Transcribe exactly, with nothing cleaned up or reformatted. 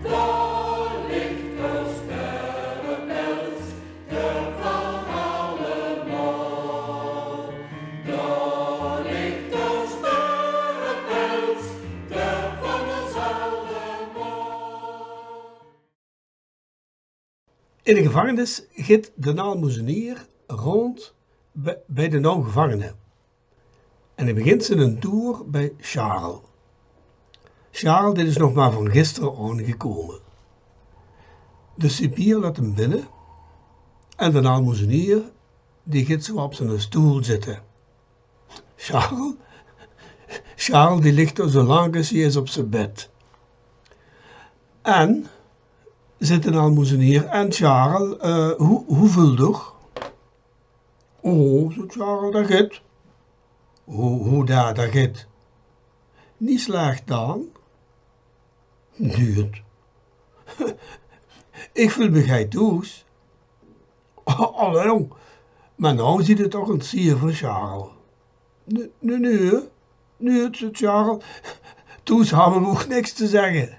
Dao ligt de sterrepels, de van allemaol. Dao ligt de sterrepels, de van ós allemaol. In de gevangenis git d'n aalmoezenier rónd bij, bij de nouw gevangene. En hae begint zienen toer bij Sjarel. Sjarel, dit is nog maar van gister aongekómme. De cipier let 'm binne en d'n aalmoezenier, die git zoe op zienen stoel zitte. Sjarel, Sjarel, die ligt al zoe lank es hae is op zien bed. En, zit d'n aalmoezenier, en Sjarel, eh, hoe, hoe veult uch? O, zit Sjarel, dat git. Hoe, hoe dat, dat git? Niet slecht dan? Neet. Ich veul mich hei thoes. Allee, jóng. Maar nou ziet 't toch 'n zier van Sjarel. Nae, nae, nae, nae, zit Sjarel. Thoes hant v'r ouch niks te zegge.